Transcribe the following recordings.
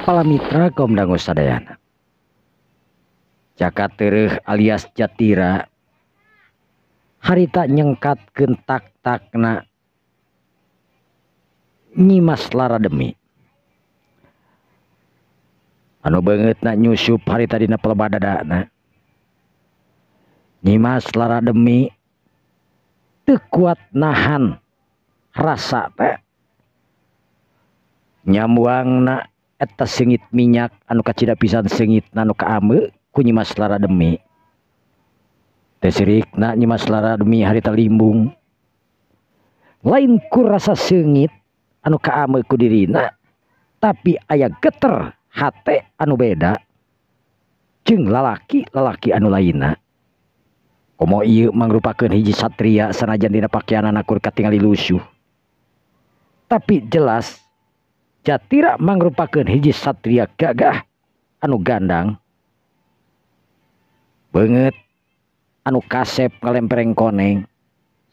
Palamitra kaum dangu sadayana. Jaka Tereuh alias Jatira harita nyengkatkeun tak-takna Nyimas Lara Demi. Anu beungeutna nyusup harita dina pelebah dadana. Nyimas Lara Demi teu kuat nahan rasa teh. Nyambuangna eta seungit minyak anu kacida pisan seungitna nu kaameu ku Nyimas Lara Demi. Teu sirikna Nyimas Lara Demi harita limbung. Lain ku rasa seungit anu kaameu ku dirina, tapi aya geter hate anu beda jeung lalaki-lalaki anu lainna. Komo ieu mangrupakeun hiji satria sanajan dina pakeanana kur katingali lusuh. Tapi jelas Jatira mangrupakeun hiji satria gagah anu gandang. Beungeut anu kasep ngalempereng koneng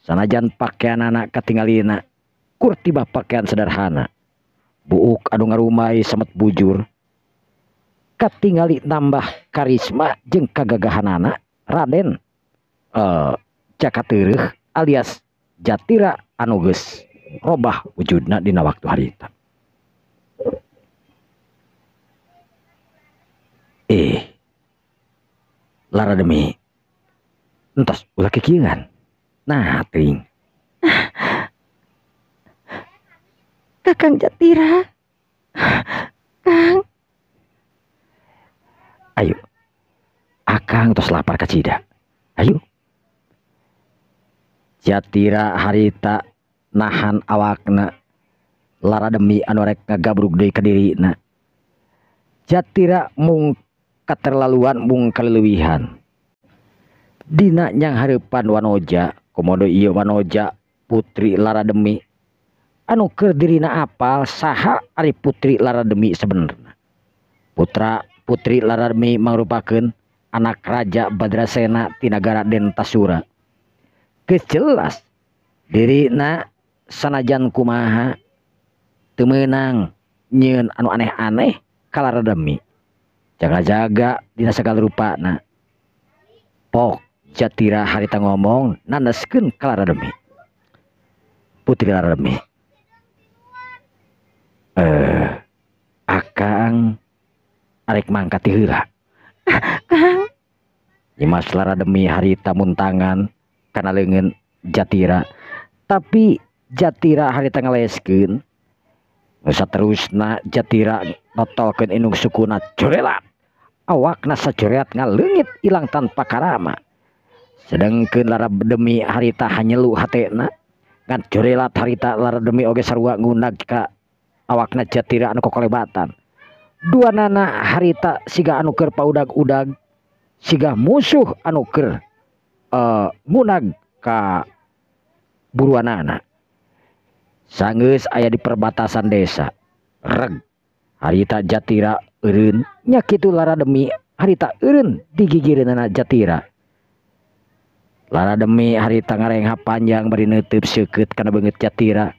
sanajan pakeanana katingalina kur tibah pakaian sederhana. Buuk anu ngarumai samet bujur. Katingali nambah karisma jeung kagagahanana Raden Jaka Tereuh alias Jatira anu geus robah wujudna dina waktu harita. Lara Demi entos ulah kikieuan. Nah teuing. Kakang Jatira. Kang. Ayo. Akang tos lapar kacida. Ayo. Jatira harita nahan awakna Lara Demi anu rek ngagabrug deui ka dirina. Jatira mung katerlaluan mung kaleuwihan. Dina nyang hareupan Wanoja, komodo ieu Wanoja putri Lara Demi anu keur dirina apal saha ari putri Lara Demi sebenarna. Putra putri Lara Demi mangrupakeun anak raja Badrasena ti nagara Dentasura. Geus jelas dirina sanajan kumaha teu meunang nyieun anu aneh-aneh ka Lara Demi. Jaga-jaga dina sagala rupana. Pok Jatira harita ngomong nandaskeun ka Lara Demi. Putri Lara Demi. Akang arek mangkat ti heula. Kang. Nyimas Lara Demi harita muntangan kana leungeun Jatira. Tapi Jatira harita ngaleskeun. Nu saterusna Jatira notolkeun indung sukuna corelat. Awakna sacoreat ngaleungit ilang tanpa karama. Sedengkeun Lara Demi harita hanyelu hatena. Ngan corelat harita Lara Demi oge sarua ngunag ka awakna Jatira anu kokolebatan. Duanana harita siga anu keur paudag-udag, siga musuh anu keur ngunag ka buruanana. Sanggeus aya di perbatasan desa. Reg harita Jatira eureun nya kitu Lara Demi harita eureun digigireunana Jatira. Lara Demi harita ngarengha panjang bari neuteub seukeut kana beungeut Jatira.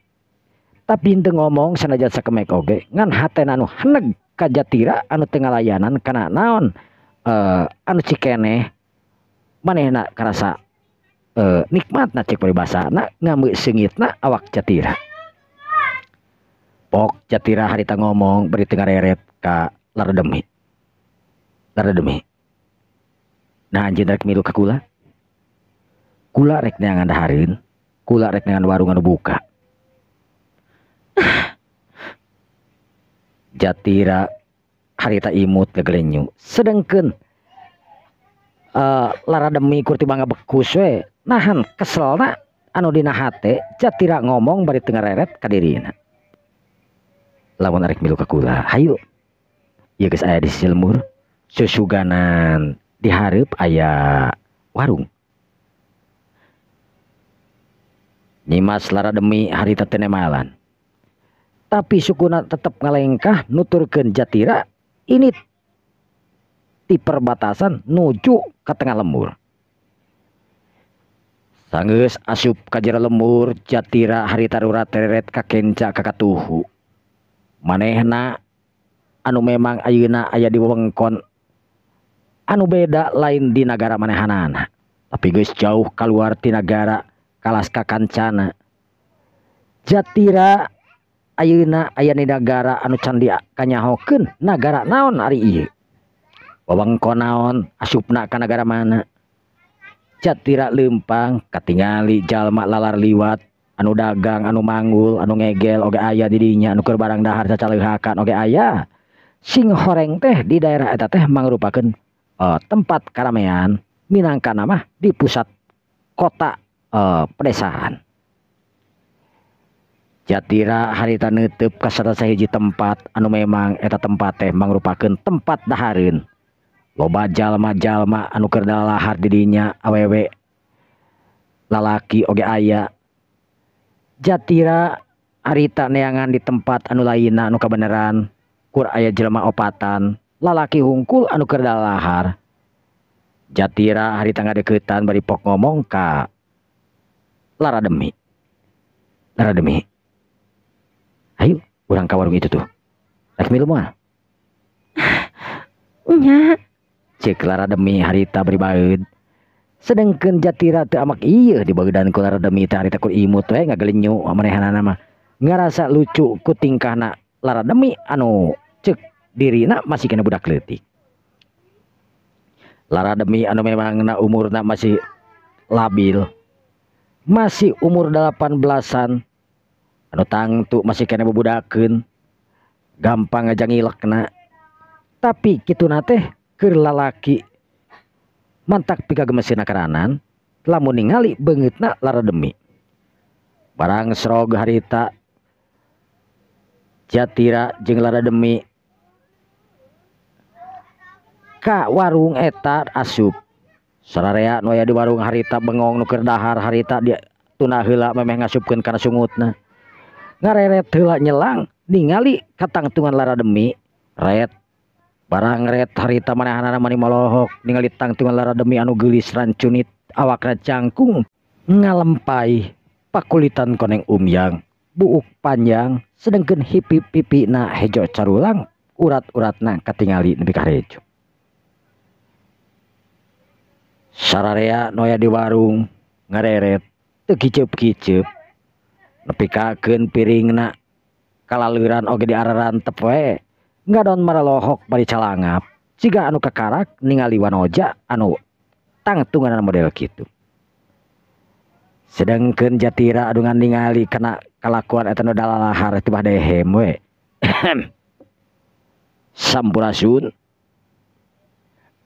Tapi henteu ngomong sanajan sakemek oge ngan hatena anu heneg ka Jatira anu teu ngalayanan kana naon anu cikeneh manehna karasa nikmatna cek paribasana ngameu seungitna awak Jatira. Pok Jatira harita ngomong bari teu ngareret ka Lara Demi. Lara Demi. Nah anjeun rek milu ka kula. Kula rek neangan dahareun, kula rek neangan warung anu buka. Jatira harita imut gegelenyu. Sedengkeun Lara Demi kur tibang ngabekus we nahan keselna anu dina hate Jatira ngomong bari teu ngareret ka dirina. Lamun arek milu ka kula, hayu. Ieu geus aya di sisi lembur, susuganan dihareup aya warung. Nyimas Lara Demi harita teu nemalan. Tapi sukuna tetep ngalengkah nuturkeun Jatira ini di perbatasan nuju ke tengah lembur. Sanggeus asup ka jero lembur, Jatira harita rurat tereret ka kenca ka katuhu. Manehna anu memang ayeuna aya di wewengkon anu beda lain di nagara manehanana tapi geus jauh keluar ti nagara kalas ka kancana. Jatira ayeuna aya di nagara anu can dikanyahokeun nagara naon ari ieu, wewengkon naon asupna ka nagara mana. Jatira leumpang katingali jalma lalar liwat anu dagang, anu manggul, anu ngegel oge aya di dinya, anu keur barang dahar cacaleuhakan oge aya. Sing horeng teh di daerah eta teh mangrupakeun tempat karamean minangkana mah di pusat kota pedesaan. Jatira harita neuteub ka salah sahiji tempat anu memang eta tempat teh mangrupakeun tempat dahareun. Loba jalma-jalma anu keur dalahar di dinya, awewe lalaki oge aya. Jatira harita neangan di tempat anu lainna anu kabeneran kur aya jelema opatan lalaki hungkul anu keur dalahar. Jatira harita ngadeukeutan bari pok ngomong ka Lara Demi. Lara Demi, ayo urang ka warung itu tuh, rek milu moal? Nya. Ceuk Lara Demi harita bari baeud. Sedengkeun Jatira teu amak ieu dibaeudan ku Lara Demi teh harita ku imut we ngagelenyu manehanana mah. Ngarasa lucu ku tingkahna Lara Demi anu ceuk dirina masih kena budak leutik. Lara Demi anu memangna umurna masih labil, masih umur 18-an, anu tangtu masih kena bebudakeun, gampang aja ngilekna. Tapi kituna teh keur lalaki mantak pikagemeseuna karanan lamun ningali beungeutna Lara Demi. Barang srog harita Jatira jeung Lara Demi ka warung eta asup. Sararea nu aya di warung harita bengong nu keur dahar harita dituna heula memeh ngasupkeun kana sungutna. Ngareret heula nyelang ningali katangtungan Lara Demi ret. Barang ret harita manehanana mani molohok ningali tangtungan Lara Demi anu geulis rancunit awakna jangkung ngalempai pakulitan koneng umyang buuk panjang sedengkeun hipi-pipina hejo carulang urat-uratna katingali nepi ka harejo. Sararea nu aya di warung ngareret teu kiceup-kiceup nepi kakeun piringna kalaleuran oge diararantep we ngadon maralohok bari calangap siga anu kakarak ningali wanoja anu tangtunganna model kitu. Sedengkeun Jatira anu ningali kana kalakuan eta nu dalalahar tibah dehem we. Sampurasun.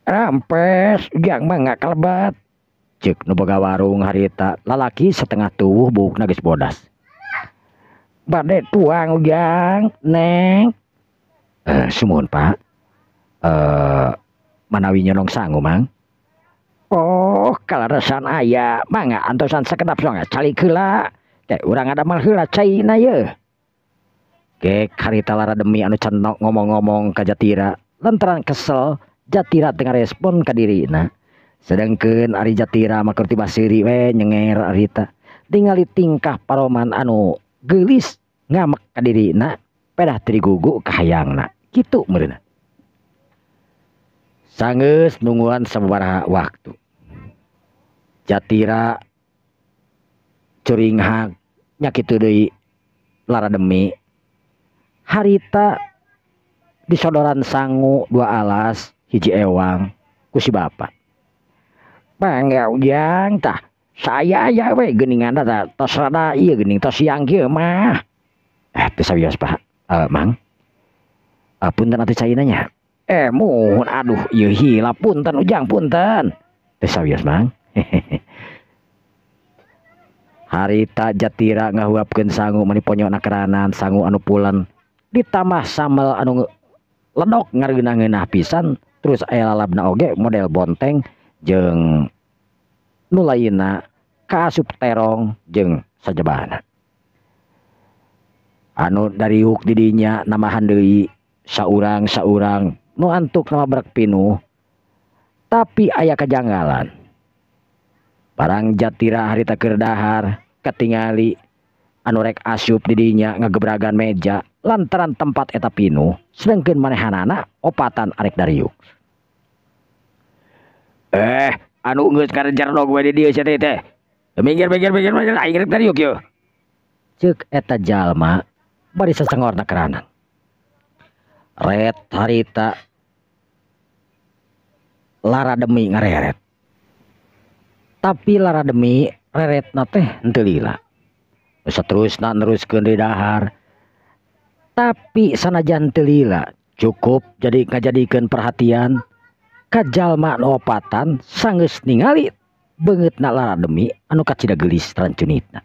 Rampes ujang mah ngakalebat. Ceuk nu boga warung harita lalaki setengah tuwuh buukna geus bodas. Bade tuang ujang neng. Sumuhun Pak. Manawi nyonong sangu mang. Oh, kaleresan aya mangga antosan sakedap songa calik heula. Teh urang ngadamel heula caina yeuh. Gek harita Lara Demi anu can ngomong-ngomong ka Jatira lantaran kesel Jatira teu ngarespon ka dirina. Sedengkeun ari Jatira mah keur tibah seuri we nyenger harita. Tingali tingkah paroman anu geulis ngamek ka dirina pedah teu digugu kahayangna. Kitu meureunna. Sanggeus nungguan sababaraha waktu. Jatira curinghak nya kitu deui Lara Demi. Harita disodoran sangu dua alas hiji ewang ku si bapa. Bangga ujang tah saya aya we geuningan tah tos rada ieu geuning tos siang kieu mah. Teu sawios Pak. Mang. Punten atuh caina nya. Muhun aduh ieu hilap punten ujang punten. Teu sawios Mang. Harita Jatira ngahuapkeun sangu mani ponyona keranan sangu anu pulen ditambah sambel anu ledok ngareunah-ngeunah pisan terus aya lalabna oge model bonteng jeung nu lainna kaasup terong jeung sajabana. Anu dariuk di dinya namahan deui saurang-saurang nu antuk nama brek pinuh tapi aya kajanggalan. Barang Jatira harita keur dahar katingali anu rek asup di dinya ngagebragan meja. Lantaran tempat eta pinuh sedengkeun manehanana opatan arek dariuk. Anu geus ngarejarnog we di dieu sia teh. Minggir minggir minggir minggir aing rek dariuk yeuh. Ceuk eta jalma bari sasengorna keranan. Ret harita Lara Demi ngareret. Tapi Lara Demi reretna teh henteu lila. Saterusna neruskeun di dahar. Tapi sanajan teu lila cukup jadi ngajadikeun perhatian ka jalma nu opatan sanggeus ningali beungeutna Lara Demi anu kacida geulis rancunitna.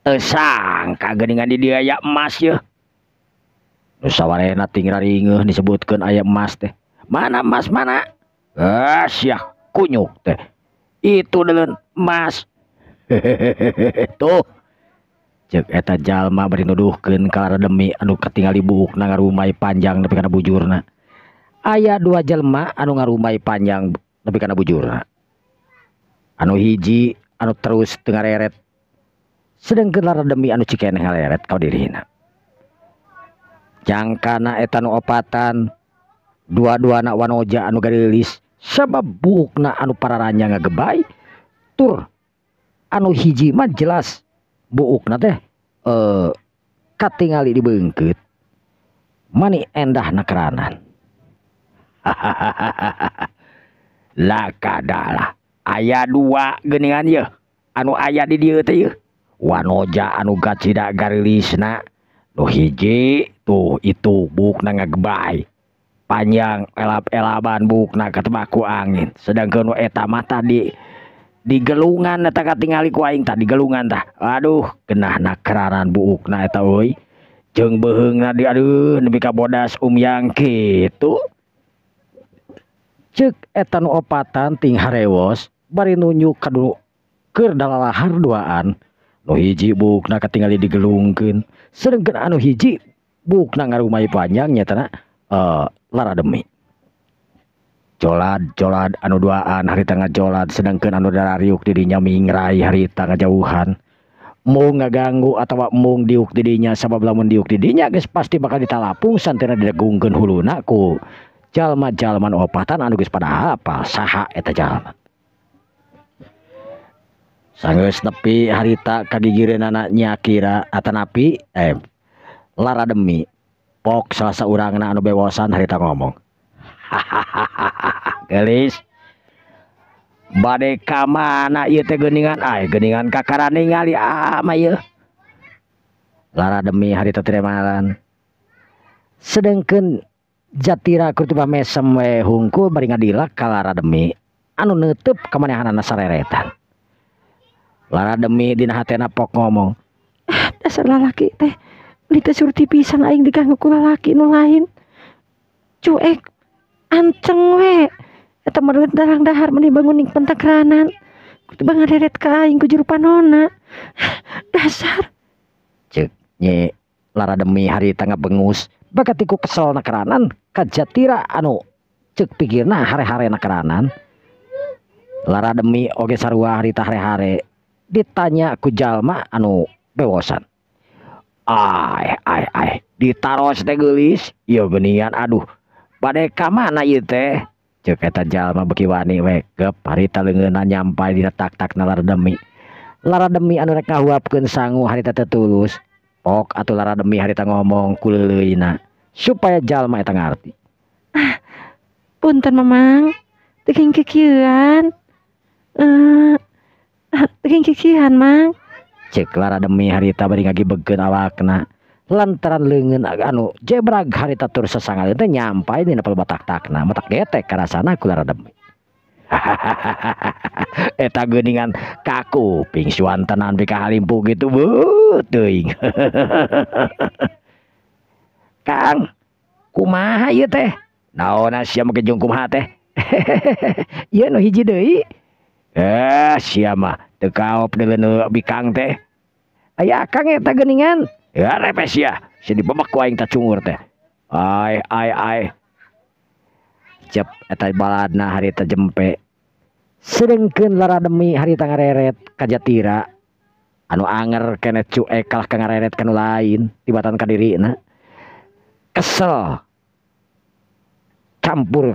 Teu sangka geuningan di dieu aya emas yeuh. Nu sawarehna ting raringeuh disebutkeun aya emas teh. Mana emas mana? Ah sia kunyuk teh. Itu deuleun emas. Tuh. Ceuk eta jalma bari nuduhkeun ka Lara Demi anu katingali buukna ngarumai panjang nepi kana bujurna. Aya dua jelema anu ngarumai panjang nepi kana bujurna. Anu hiji anu terus teu ngareret. Sedengkeun Lara Demi anu cikeneh ngareret ka dirina. Jangkana eta nu opatan dua-duana wanoja anu gareulis sabab buukna anu pararanjang ngagebay tur anu hiji mah jelas buukna teh katingali dibeungkeut mani endahna keranan. Lakadalah aya dua geuningan yeuh anu aya di dieu teh yeuh. Wanoja anu gacida gareulisna nu hiji tuh itu buukna ngagebay panjang elap-elaban buukna katebak ku angin. Sedangkeun nu eta mah tadi di gelungan eta katingali ku aing tah di gelungan tah. Aduh genahna keranan buukna eta euy. Jeung beuheungna di aduh nepi ka bodas umyang kitu. Ceuk eta nu opatan ting harewos bari nunjuk ka nu keur dalalahar duaan. Nu hiji buukna katingali digelungkeun, sedengkeun anu hiji buukna ngarumai panjang nyatana Lara Demi. Jolad-jolad anu duaan harita ngajolad sedangkeun anu darariuk di dinya mingrai harita ngajauhan. Mung ngaganggu atawa mung diuk di dinya sabab lamun diuk di dinya geus pasti bakal ditalapung santena didegungkeun huluna ku jalma-jalma nu opatan anu geus pada hafal saha eta jalma. Sanggeus nepi harita kagigireunana Nyakira atanapi Lara Demi pok salah saurangna anu bewosan harita ngomong. Geulis bade ka mana ieu teh geuningan ai geuningan kakara ningali ama ieu. Lara Demi harita tremalan. Sedengkeun Jatira keur tibah mesem we hungkul bari ngadilak ka Lara Demi anu neuteub ka manehanana sareretan. Lara Demi dina hatena pok ngomong, ah dasar lalaki teh meuni teu surti pisan aing diganggu ku lalaki nu lain. Cuek anceng we eta mah darang dahar meuni bangun ning pentakranan. Kutiba ngareret ka aing ku juru panona. Dasar. Ceuk Nyi Lara Demi harita ngabengus bakati ku kesel nakeranan ka Jatira anu ceuk pikirna hare-hare nakeranan. Lara Demi oge sarua harita hare-hare ditanya ku jalma anu bewosan. Ai ai ai ditaros teh geulis ieu geuningan aduh bade ka mana ieu teh. Ceuk eta jalma beuki wani we gep harita leungeunna nyampai dina tak-takna Lara Demi. Lara Demi anu rek ngahuapkeun sangu harita teu tulus. Pok atuh Lara Demi harita ngomong ku leuleuyna supaya jalma eta ngarti. Ah, punten Mamang, teu kikieuan. Teu kikieuan Mang. Ceuk Lara Demi harita bari ngagibegeun awakna lantaran leungeun anu jebrag harita tur sasangal teh nyampai dina palbatak-takna matak getek karasana ku Lara Demi. Eta geuningan kakuping suantenan pika halimpu gitu beuh teuing. Kang kumaha ieu teh? Naonna sia make jeung kumaha teh? Ieu nu hiji deui. Sia mah teu kaop deuleu bikang teh. Aya akang eta geuningan. Ya repes sia, sia dibebek ku aing tacungur teh. Ai ai ai. Cep eta baladna harita jempe. Sedengkeun Lara Demi harita ngareret ka Jatira Anu anger keneh cuek kalah ka ngareret ka nu lain tibatan ka dirina. Kesel campur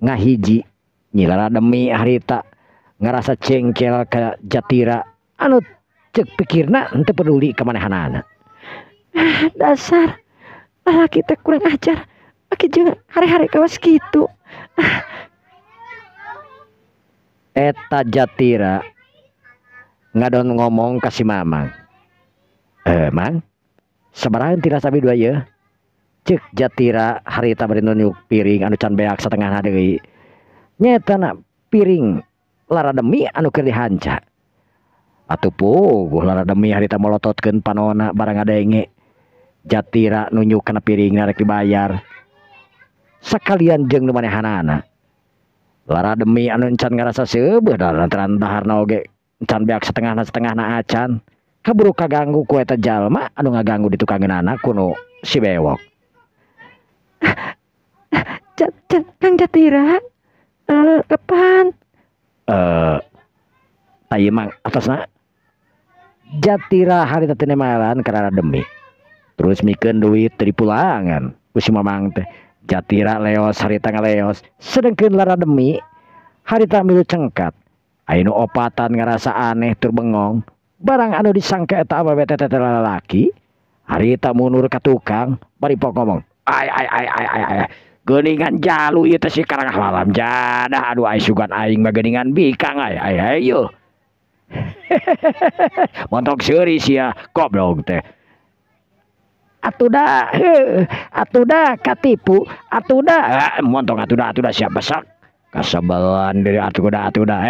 ngahiji Nyi Lara Demi harita ngarasa cengkel ka Jatira anu ceuk pikirna henteu peduli ka manehanana. Ah, dasar lalaki teh kurang ajar make jeung hare-hare kawas kitu. Ah. Eta Jatira ngadon ngomong ka si Mamang. Mang, sabaraha tilas abi dua ieu? Ceuk Jatira harita bari nunjuk piring anu can beak satengahna deui. Nyaeta na piring Lara Demi anu keur dihanca. Atuh puguh Lara Demi harita molototkeun panona barang ngadenge. Jatira nunjuk kana piringna rek dibayar. Sakalian jeung nu manehanana. Lara Demi anu encan ngarasa seubeuh da lantaran daharna oge encan beak setengahna-setengahna acan. Kaburu kaganggu ku eta jalma anu ngaganggu di tukangeunana ku nu si bewok. Kang Jatira, kapan? Tah mang atasna Jatira harita teh nemalan ka Lara Demi. Terus mikeun duit teu dipulangan ku si Mamang teh. Jatira leos harita ngaleos, sedengkeun Lara Demi harita milu cengkat. Aya nu opatan ngarasa aneh tur bengong. Barang anu disangka eta awewe teh teh lalaki, harita mundur ka tukang bari pok ngomong, ai ai ai ai ai ai. Geuningan jalu ieu teh si karangah malam jadah aduh ai sugan aing mah geuningan bikang ai ai ai yo. Montok seuri sia goblok teh. Atuh da, heuh, atuh da katipu, atuh da, montok atuh da siap besak. Kasebelan diri atuh da atuh da.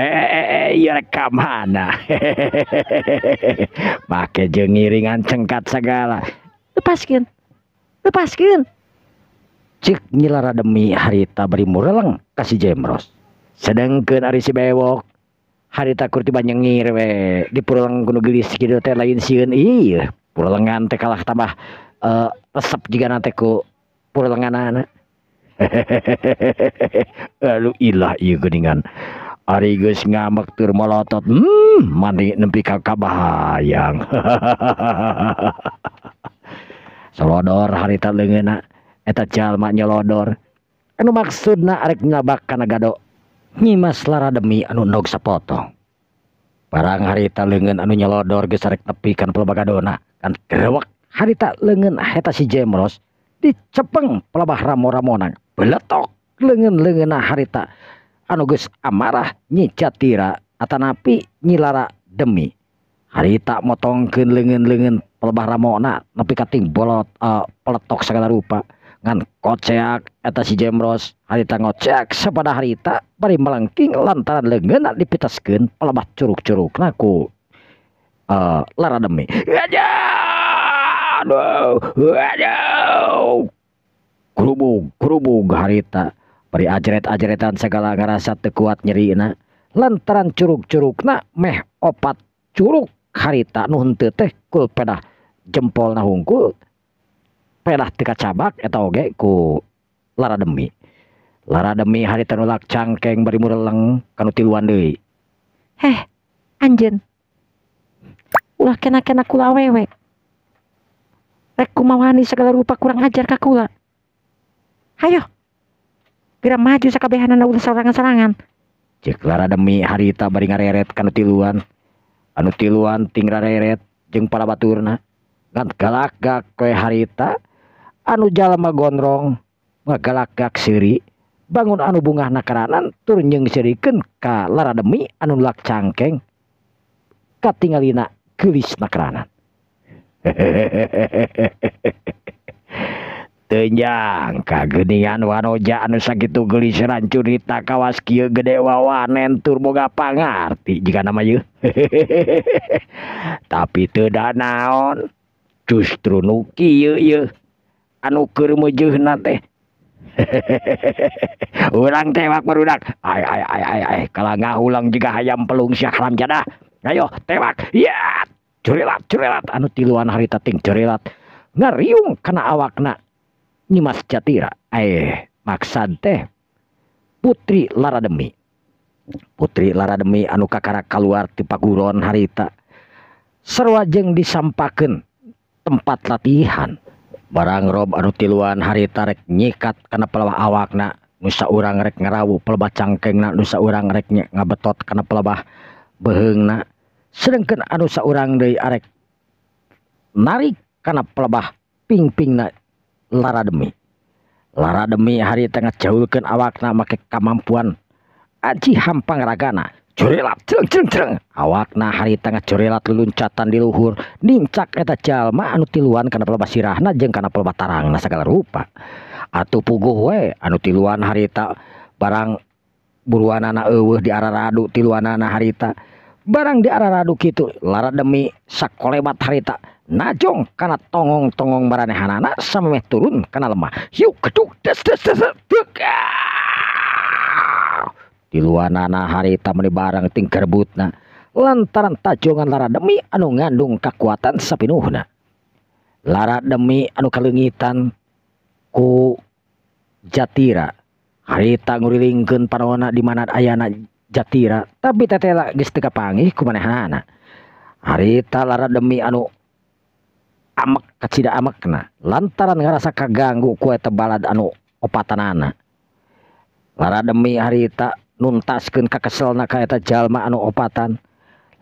Ieu rek ka mana? Make jeung ngiringan cengkat segala. Lepaskeun. Lepaskeun. Cik Nyi Lara Demi harita bari mureleng ka si Jemros. Sedengkeun ari si bewok harita kur tiba nyengir we dipureleng ku nu geulis kitu teh lain sieun ieu. Purelengan teh kalah tambah resep jigana teh ku purelenganana. Aduh ilah ieu geuningan. Ari geus ngambek tur molotot, mani nempi ka kabayang. Solodor harita leungeunna eta jalma nyolodor. Anu maksudna arek nyabak kana gado Nyimas Lara Demi anu endog sapotong. Barang harita leungeun anu nyolodor geus arek nepi kana pelebah gadona kan gerewek harita leungeun eta si Jemros dicepeng pelebah ramo-ramona beletok leungeun-leungeunna harita anu geus amarah Nyi Jatira atanapi Nyi Lara Demi. Harita motongkeun leungeun-leungeun pelebah ramona nepi ka ting bolot peletok sagala rupa ngan koceak eta si Jemros harita ngoceak sapada harita bari melengking lantaran leungeunna dipitaskeun pelebah curug-curugna ku Lara Demi. Aduh, aduh. Kerubug, kerubug harita bari ajret-ajretan segala ngarasa teu kuat nyerina lantaran curug-curugna meh opat curug harita nu henteu teh kul pedah jempolna hungkul pedah teu kacabak eta oge ku Lara Demi. Lara Demi harita nulak cangkeng bari mureleng kanu tiluan deui. Heh, anjeun. Ulah kena-kena kula awewe. Rek kumawani segala rupa kurang ajar ka kula. Hayo. Geura maju sakabehanana ulah sarangan-sarangan. Ceuk Lara Demi harita bari ngareret kanu tiluan. Anu tiluan ting rareret jeung para baturna. Ngan galak-gak we harita anu jalma gondrong ngagalak-gak seuri bangun anu bungahna karanan tur nyeungseurikeun ka Lara Demi anu nulak cangkeng katingalina geulis nakaranan. Teu nyangka geuningan wanoja anu sakitu geulis rancurita kawas kieu gede wawanen tur boga pangarti jigana mah yeuh. Tapi teu da naon justru nu kieu yeuh anu keur meujeuhna teh. Urang tewak barudak. Ai ai ai ai ai kalah ngahulang jiga hayam pelung sia haram jadah. Ayo tewak. Ya, curilat curilat anu tiluan harita ting curilat ngariung kana awakna Nyimas Jatira. Maksad teh Putri Lara Demi. Putri Lara Demi anu kakara kaluar ti paguron harita. Sarua jeung disampakeun tempat latihan. Barang rob anu tiluan harita rek nyikat kana pelebah awakna, nu saurang rek ngarawu pelebah cangkengna, nu saurang rek ngabetot kana pelebah beheungna, sedengkeun anu saurang deui arek narik kana pelebah pingpingna Lara Demi. Lara Demi harita ngajaulkeun awakna make kamampuan aji hampang ragana. Curilat cereng cereng cereng awakna harita ngacurilat luluncatan di luhur nincak eta jalma anu tiluan kana pelebah sirahna jeung kana pelebah tarangna sagala rupa. Atuh puguh we anu tiluan harita barang buruanana eueuh di araradu tiluanana harita. Barang di araradu kitu Lara Demi sakolebat harita najong kana tongong-tongong baranehanana samemeh turun kana lemah. Hiu keduk des des des dek. Tiluanana harita meni barang tingker butna lantaran tajongan Lara Demi anu ngandung kakuatan sapinuhna. Lara Demi anu kaleungitan ku Jatira harita ngurilingkeun panona di mana ayana Jatira, tapi tetela geus teu kapanggih ku manehanana. Harita Lara Demi anu amek kacida amekna lantaran ngarasa kaganggu ku eta balad anu opatanana. Lara Demi harita nuntaskeun kakeselna ka eta jalma anu opatan.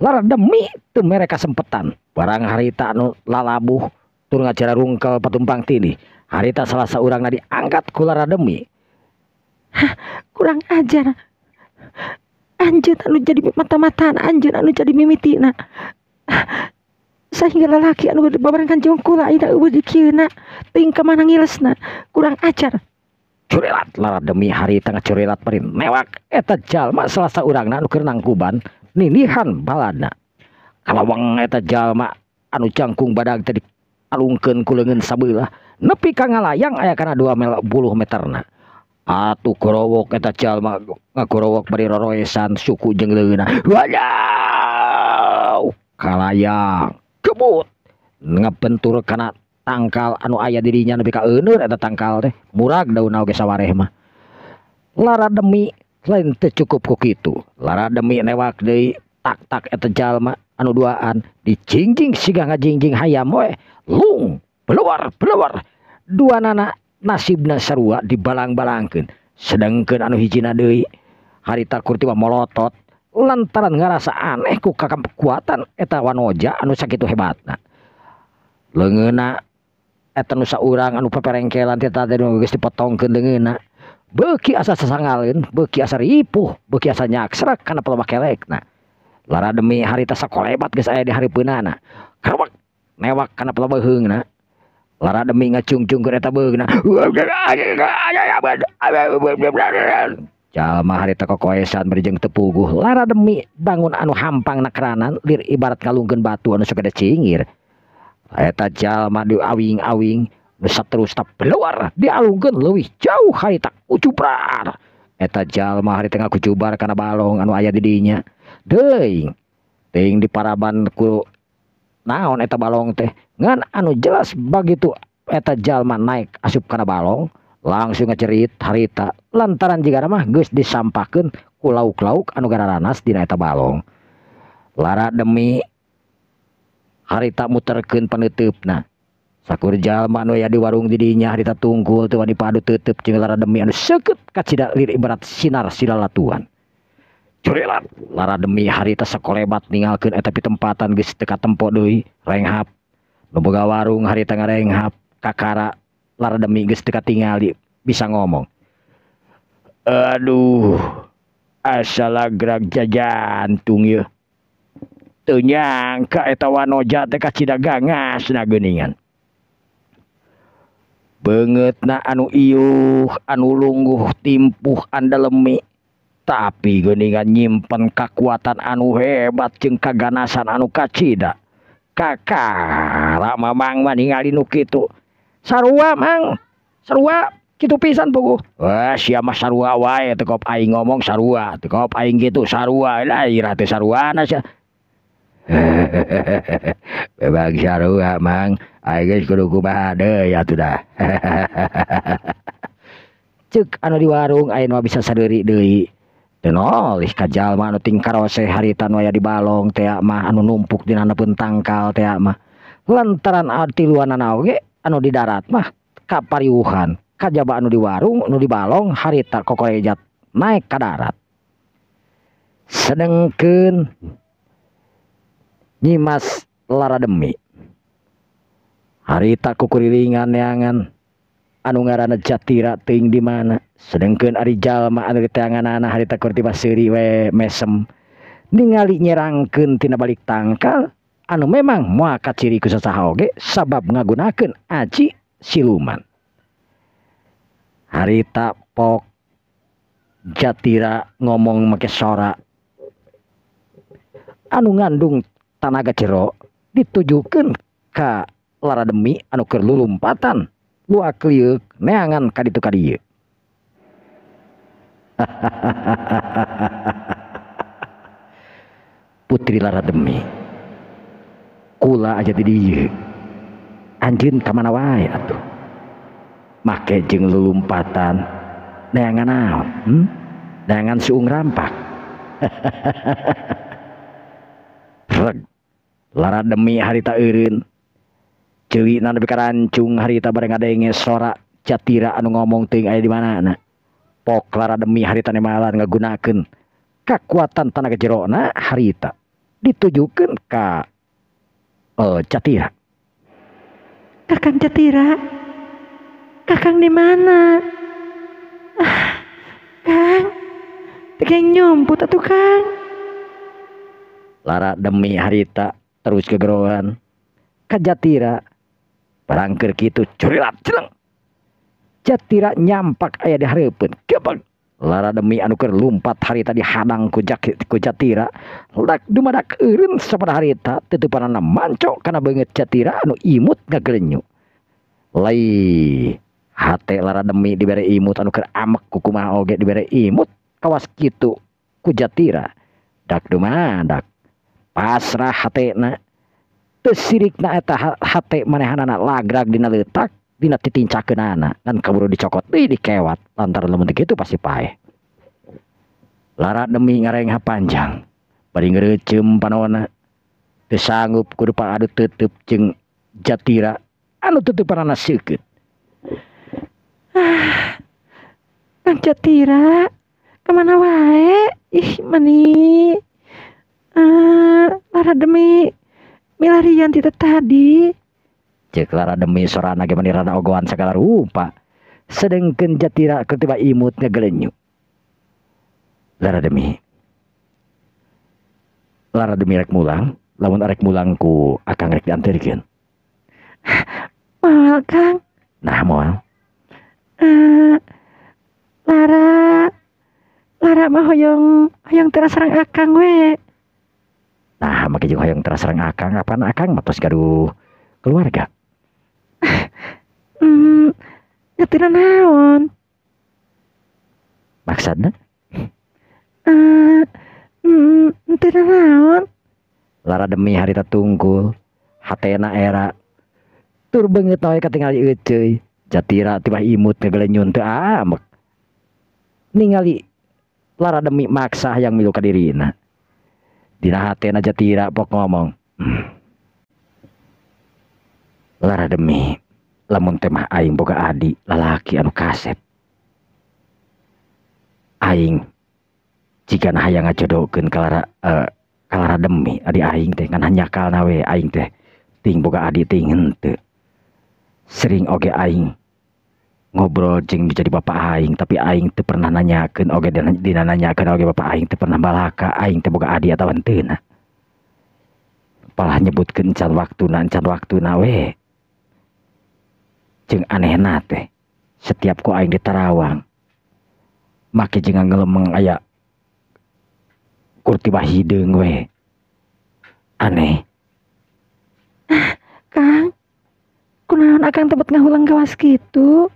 Lara Demi teu mere kasempetan. Barang harita anu lalabuh tur ngacara rungkel patumpang tindih. Harita salah saurangna diangkat ku Lara Demi. Hah, kurang ajar. Anjeun anu jadi mata-mataan, anjeun anu jadi mimitina. Sehingga lalaki anu babarengan jeung kula ayeuna eueuh di kieuna, teuing ka mana ngilesna, kurang ajar. Curilat Lara Demi harita ngacurilat bari newak eta jalma salah saurangna anu keur nangkuban nindihan baladna. Kalawang eta jalma anu jangkung badag teh dialungkeun ku leungeun sabelah nepi ka ngalayang aya kana 2 puluh meterna. Atuh gorowok eta jalma ngagorowok bari roroesan suku jeung leungeunna. Wadaw! Kalayang gebut ngabentur kana tangkal anu aya di dinya nepi ka euneur eta tangkal teh murag daunna oge sawareh mah. Lara Demi lain teu cukup ku kitu. Lara Demi newak deui tak-tak eta jalma anu duaan dijingjing siga ngajingjing hayam we lung beluar beluar duanana nasibna sarua dibalang-balangkeun. Sedengkeun anu hijina deui harita kurti mah molotot lantaran ngarasa aneh ku kekuatan eta wanoja anu sakitu hebatna. Leungeunna eta nu saurang anu peperengkelan teh tadi nu geus dipotongkeun leungeunna beuki asa sasangaleun, beuki asa ripuh, beuki asa nyaksrak kana pelebah kelekna. Lara Demi harita sakolebat geus aya di hareupeunana. Karewek newak kana pelebah beheungna. Lara Demi ngacung-cungkeun eta beheungna. Jalma harita kokoesan bari jeung teu puguh. Lara Demi bangun anu hampang nakranan lir ibarat ngalungkeun batu anu sagede cingir. Eta jalma diawing-awing nu saterusna keluar dialungkeun leuwih jauh harita kucubrar. Eta jalma harita ngakucubar kana balong anu aya di dinya. Deing teuing diparaban ku naon eta balong teh. Ngan anu jelas bagitu eta jalma naik asup kana balong langsung ngecerit harita lantaran jigana mah geus disampakeun ku lauk-lauk anu gararanas dina eta balong. Lara Demi harita muterkeun paneuteup-na. Sakur jalma anu aya di warung di dinya harita tungkul teu wani padu teuteup jeung Lara Demi anu seukeut kacida lir ibarat sinar silalatuan. Curilat Lara Demi harita sakolebat ninggalkeun eta pitempatan geus teu katempo deui renghap. Nu boga warung harita ngarenghap kakara Lara Demi geus teu katingali bisa ngomong. Aduh, asa lagrag jajantung yeuh. Teu nyangka eta wanoja teh kacida gangasna geuningan. Beungeutna anu iuh, anu lungguh timpuh andalemi, tapi geuningan nyimpen kakuatan anu hebat jeung kaganasan anu kacida. Kakara mamang mah ningali nu kitu. Sarua mang, sarua kitu pisan puguh. Wah, sia mah sarua wae teu kop aing ngomong sarua, teu kop aing kitu sarua. Lah ira teh saruana sia. Memang sarua mang, aing geus kudu kumaha deui atuh dah. Ceuk anu di warung aya nu bisa sadeuri deui. Teu nolih ka jalma anu ting karose harita nu aya di balong teh mah anu numpuk dina handapeun tangkal teh mah. Lantaran tiluanana oge anu di darat mah kapariuhan kajaba anu di warung anu di balong harita kokorejat naik ka darat. Sedengkeun Nyimas Lara Demi harita kukurilingan neangan anu ngaranna Jatira teuing di mana. Sedengkeun ari jalma anu diteanganana harita keur tiba seuri we mesem ningali nyerangkeun tina balik tangkal anu memang moal kaciri ku sasaha oge sabab ngagunakeun aji siluman. Harita pok Jatira ngomong make sora anu ngandung tanaga jero ditujukeun ka Lara Demi anu keur lulumpatan luak lieuk neangan ka ditu ka dieu. Putri Lara Demi kula aja di dieu anjeun ka mana wae atuh make jeung lulumpatan neangan naon neangan suung rampak. Reg Lara Demi harita eureun ceulina nepi ka rancung harita bareng ngadenge sora Jatira anu ngomong teuing aya di mana. Pok Lara Demi harita nemalan ngagunakeun kakuatan tanaga jerona harita ditujukeun ka Jatira. Kakang Jatira, Kakang di mana? Ah, Kang, tekeng nyumput atuh Kang. Lara Demi harita terus kegerohan ka Jatira barangkeur kitu curilat celeng. Jatira nyampak aya di hareupeun. Gebeg. Lara Demi anu keur lumpat harita dihadang ku Jatira. Lak dumadak eureun sapada harita tutupanana manco kana beungeut Jatira anu imut ngagelenyu. Lai hate Lara Demi dibere imut anu keur amek ku kumaha oge dibere imut kawas kitu ku Jatira. Dak dumadak pasrah hatena. Teu sirikna eta hate manehanana lagrag dina leutak dina titincakeunana ngan kaburu dicokot deui dikewat lantaran lamun teu kitu pasti paeh. Lara Demi ngarengha panjang bari ngreuceum panona teu sanggup kudu paadu teuteup jeung Jatira anu tutupanana seukeut. Ah, Kang Jatira kemana wae? Ih meni Lara Demi milarian ti tadi. Cek Lara Demi sorana ge meni rada ogoan sagala rupa. Sedengkeun Jatira keur tiba imut ngagelenyu. Lara Demi. Lara Demi rek mulang, lamun arek mulang ku akang rek dianterkeun. Moal Kang. Nah moal. Lara Lara mah hoyong hoyong teras sareng akang we. Nah make jeung hoyong teras sareng akang, apaan akang mah tos gaduh keluarga. Nyatina naon? Maksudna? Teu naon? Lara Demi harita tungkul, hatena era. Tur beungeut we katingali euceuy. Jatira tibah imut ngagelenyun teu amek. Ningali Lara Demi maksa hayang milu ka dirina. Dina hatena Jatira pok ngomong. Lara Demi, lamun teh mah aing boga adi lalaki anu kasep. Aing jigana hayang ngajodohkeun ka Lara, ka Lara Demi adi aing teh ngan hanyakalna we aing teh ting boga adi ting henteu. Sering oge aing ngobrol jeung jadi bapak aing tapi aing teu pernah nanyakeun oge dina nanyakeun oge bapak aing teu pernah balaka aing teh boga adi atawa henteu. Palah nyebutkeun can waktuna we. Jeung anehna teh setiap ku aing di Tarawang make jeung ngelemeng aya kurtiba hideung we. Aneh. Kang, kunaon akang tebet ngahulang gawas kitu?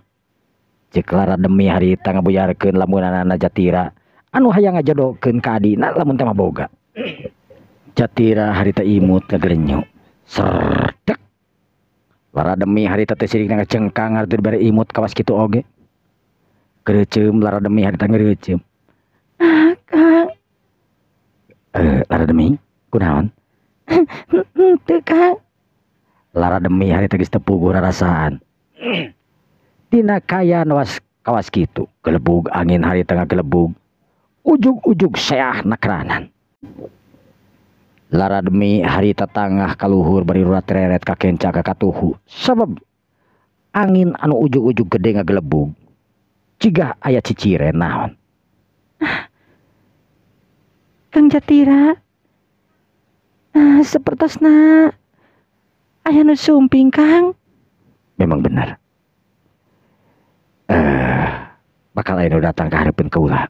Cek Lara Demi harita ngabuyarkeun lamunanana Jatira anu hayang ngajodohkeun ka adina lamun teh mah boga. Jatira harita imut ngagrenyu. Serdek. Lara Demi harita teh sirik ngacengkang harita dibere imut kawas kitu oge. Gereuceum Lara Demi harita ngereuceum. Ah, Kang. Lara Demi kunaon? Teu Kang. Lara Demi harita geus teu puguh rarasaan. Dina kaayaan was kawas kitu gelebug angin harita ngagelebug ujug-ujug seah nakranan. Lara Demi harita tangah kaluhur bari rurareret ka kenca ka katuhu sabab angin anu ujug-ujug gede ngagelebug cigah aya ciciren naon. Kang Jatira, sapertosna aya nu sumping Kang. Memang benar. Bakal aya nu datang ka hareupeun kaula.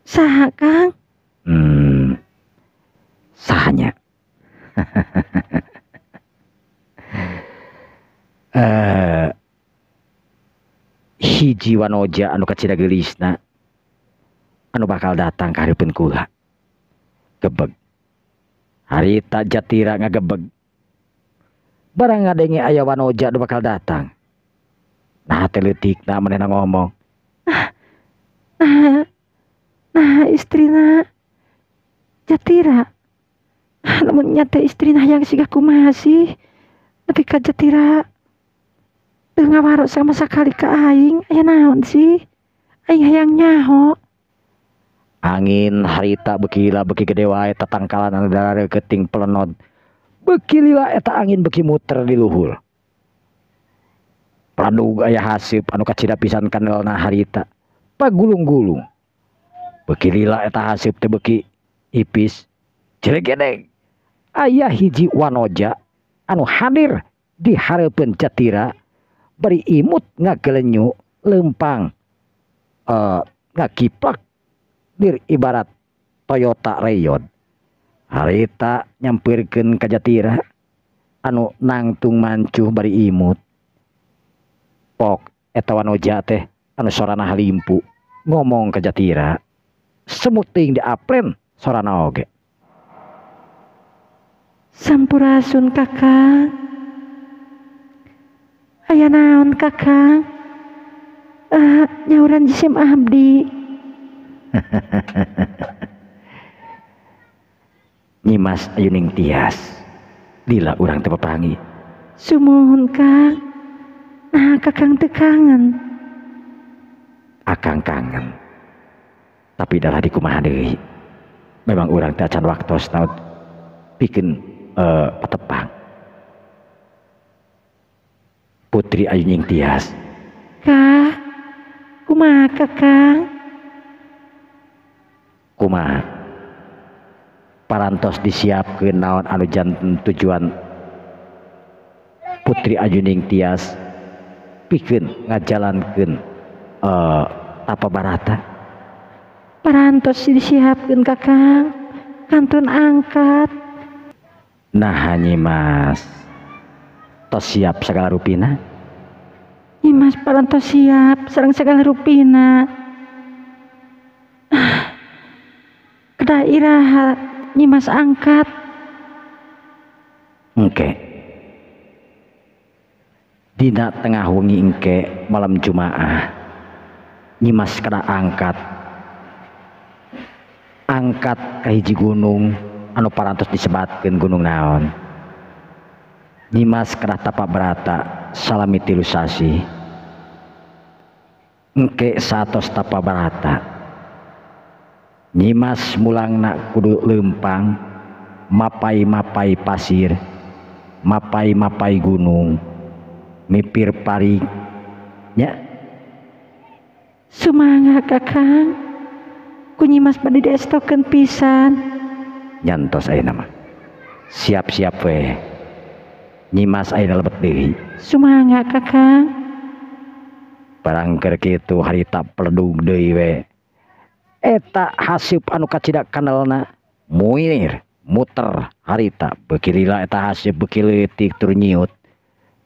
Saha Kang? Sahanya. Hiji wanoja anu kacida geulisna anu bakal datang ka hareupeun kula. Gebeg. Harita Jatira ngagebeg. Barang ngadenge aya wanoja anu bakal datang. Nah teh leutikna manehna ngomong. Nah istrina Jatira. Lamun nya teh istrina hayang siga kumaha sih? Nepi ka Jatira teu ngawaro sama sakali ka aing, aya naon sih? Aing hayang nyaho. Angin harita beuki lila beuki gede wae tatangkalan anu dareuketing pelenod. Beuki lila eta angin beuki muter di luhur. Pradug aya haseup anu kacida pisan kanelna harita. Pagulung-gulung. Beuki lila eta haseup teh beuki ipis. Jelegedeg. Aya hiji wanoja anu hadir di hareupeun Jatira bari imut ngagelenyu leumpang ngakiplak dir ibarat Toyota Rayon. Harita nyampeurkeun ka Jatira anu nangtung mancuh bari imut. Pok eta wanoja teh anu sorana halimpu ngomong ka Jatira semuting diaplen sorana oge. Sampurasun Kakang. Aya naon Kakang? Nyauran jisim abdi. Nyimas Ayuning Tias lila urang teu papanggih. Sumuhun Kang. Nah Kakang teu kangen. Akang kangen. Tapi dalah dikumaha deui. Memang urang teh acan waktosna pikeun patepang. Putri Ayuning Tias. Kak, kumaha Kakang? Kumaha? Parantos disiapkeun naon anu janten tujuan Putri Ayuning Tias pikeun ngajalankeun tapa barata. Parantos disiapkeun Kakang, kantun angkat. Nah Nyimas tos siap segala rupina. Nyimas parantos siap sareng segala rupina. Kedah iraha Nyimas angkat. Engke dina tengah wengi engke malam Jumaah Nyimas kedah angkat. Angkat ka hiji gunung anu parantos disebatkeun gunung naon. Nyimas kedah tapa barata salami 3 sasih. Engke satos tapa barata Nyimas mulangna kudu leumpang mapai-mapai pasir, mapai-mapai gunung, mipir pari nya. Sumangga Kakang, ku Nyimas bade diestokeun pisan. Nyantos ayeuna mah. Siap-siap we. Nyimas ayeuna lebet deui. Sumangga Kakang. Barang keur kitu harita peledug deui we. Eta haseup anu kacida kanelna muir muter harita beuki lila eta haseup beuki leutik tur nyiut.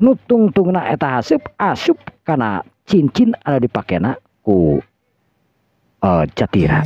Nu tungtungna eta haseup asup kana cincin anu dipakena ku Jatira.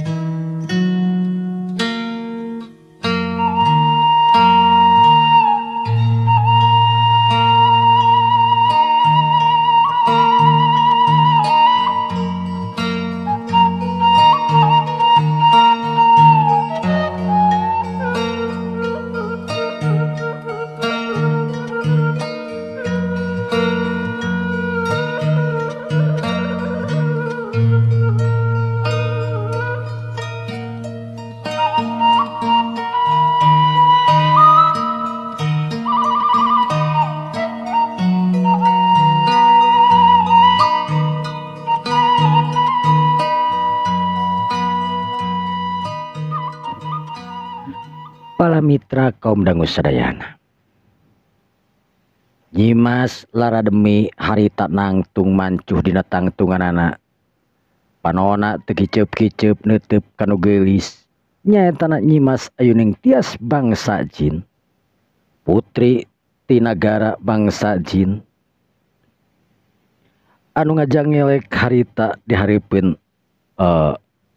Para mitra kaum dangu sadayana, Nyimas Lara Demi harita nangtung mancuh dina tangtunganana. Panona teu kiceup-kiceup neuteup kanu geulis. Nyaetana Nyimas Ayuning Tias bangsa jin, putri ti nagara bangsa jin, anu ngajangelek harita di hareupeun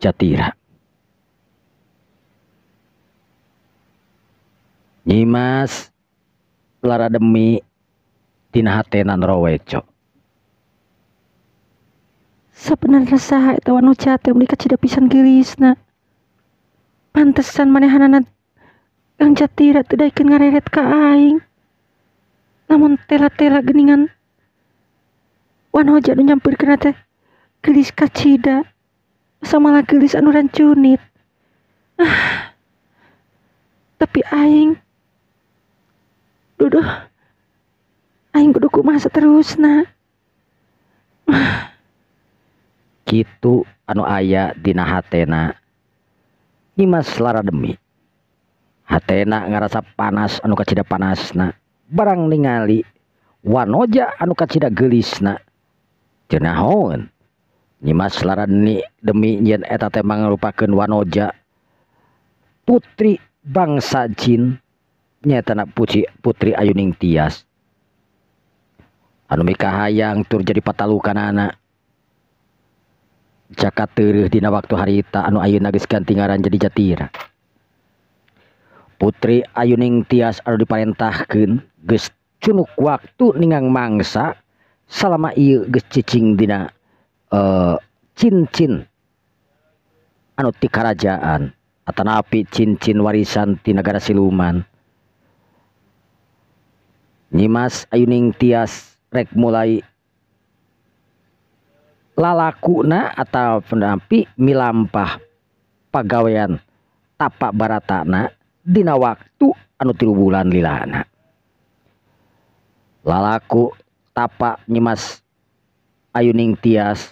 Jatira. Nyimas Lara Demi dina hatena nroweco. Sabenerna saha eta wanoja teh meuli kacida pisan geulisna. Pantesan manehanana Kang Jatira teu daekeun ngareret ka aing. Lamun tela-tela geuningan wanoja nu nyampeurkeunna teh geulis kacida, asa malah geulis anu rancunit. Tapi aing duduh, aing kudu kumaha saterusna. Kitu anu aya dina hatena Nyimas Lara Demi. Hatena ngarasa panas anu kacida panasna barang ningali wanoja anu kacida geulisna. Teu naon Nyimas Lara Demi nyeun eta teh mangrupakeun wanoja putri bangsa jin, nyaetana putri Ayuning Tias anu mikahayang tur jadi patalukanana. Jaka Teureun dina waktu harita anu ayeuna geus ganti ngaran jadi Jatira. Putri Ayuning Tias anu diparentahkeun geus cunuk waktu ningang mangsa salama ieu geus cicing dina cincin anu ti karajaan atanapi cincin warisan ti nagara siluman. Nyimas Ayuning Tias rek mulai lalakuna atau penampi milampah pagawean tapak baratana dina waktu anu 3 bulan lilana. Lalaku tapak Nyimas Ayuning Tias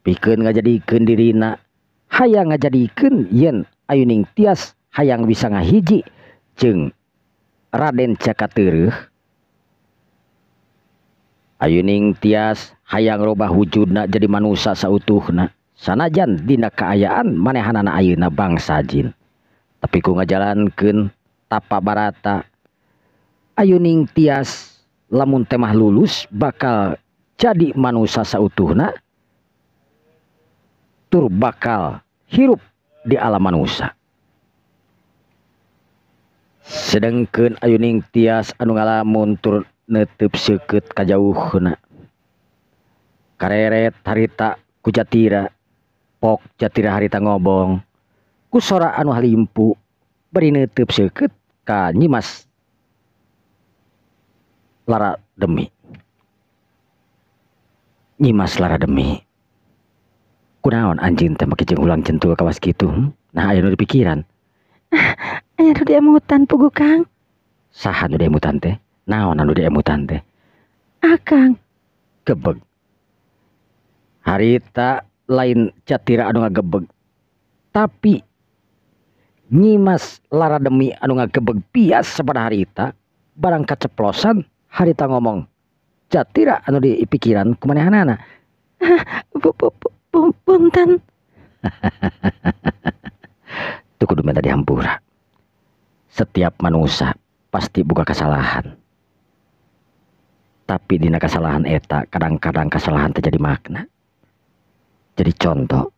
pikeun ngajadikeun dirina, hayang ngajadikeun yen Ayuning Tias hayang bisa ngahiji jeung Raden Jaka Teureun. Ayuning Tias hayang robah wujudna jadi manusa sautuhna sanajan dina kaayaan manehanana ayeuna bangsa jin. Tapi ku ngajalankeun tapa barata Ayuning Tias lamun temah lulus bakal jadi manusa sautuhna tur bakal hirup di alam manusa. Sedengkeun Ayuning Tias anu ngalamun tur neuteub seukeut kajauhna. Kareret harita ku Jatira, pok Jatira harita ngobong ku sora anu halimpu bari neuteub seukeut ka Nyimas Lara Demi. Nyimas Lara Demi, kunaon anjeun teh make jeung ulang centul kawas kitu? Nah aya nu dipikiran. Aya nu diemutan puguh Kang. Saha nu diemutan teh? Naon anu diemutan teh? Akang. Gebeg. Harita lain Jatira anu ngagebeg, tapi Nyimas Lara Demi anu ngagebeg bias sapada harita. Barang kaceplosan harita ngomong Jatira anu dipikiran kumanehanana. Punten. Teu kudu minta dihampura. Setiap manusia pasti buka kesalahan. Tapi dina kesalahan eta kadang-kadang kesalahan terjadi makna, jadi contoh.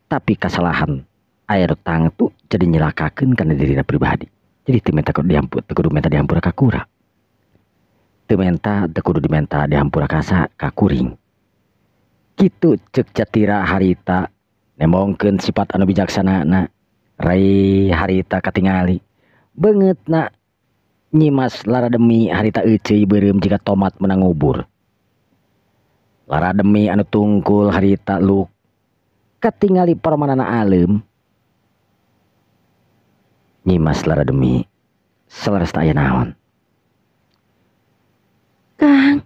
Tapi kesalahan air tangtu jadi nyelakakeun kana dirina pribadi. Jadi teu minta kudu dihampura, teu kudu minta dihampura ka kura. Teu minta teu kudu dimenta dihampura ka sa ka kuring. Kitu ceuk Jatira harita nemongkeun sifat anu bijaksanana. Rai harita katingali beungeutna Nyimas Lara Demi harita euceuy beureum jiga tomat menang ngubur. Lara Demi anu tungkul harita luk katingali paromanana aleum. Nyimas Lara Demi saleresna aya naon? Kang.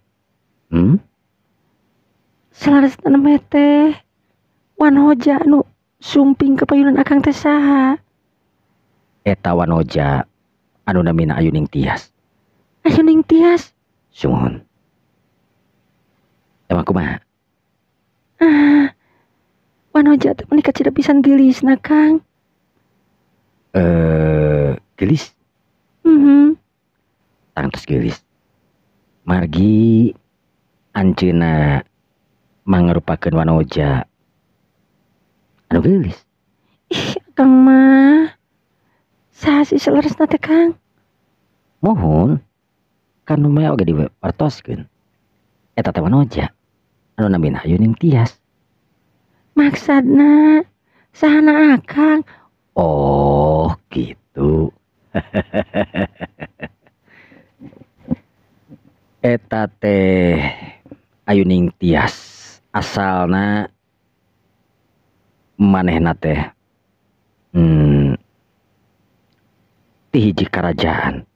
Saleresna teh wanoja anu sumping ke payunan akang teh saha? Eta wanoja Anu namina Ayuning Tias. Ayuning Tias? Sumuhun. Emang kumaha? Ah, Wanoja teh meuni kacida pisan geulisna, Kang. Geulis? Mhm. Tangtos geulis. Margi anjeunna mangrupakeun Wanoja anu geulis. Ih, Kang mah. Saha sih saleresna teh, Kang? Muhun. Kan nu mah oge diwartoskeun. Eta teh Wanoja anu namina Ayuning Tias. Maksudna sahana Akang? Oh, gitu. Eta teh Ayuning Tias asalna manehna teh ti hiji karajaan.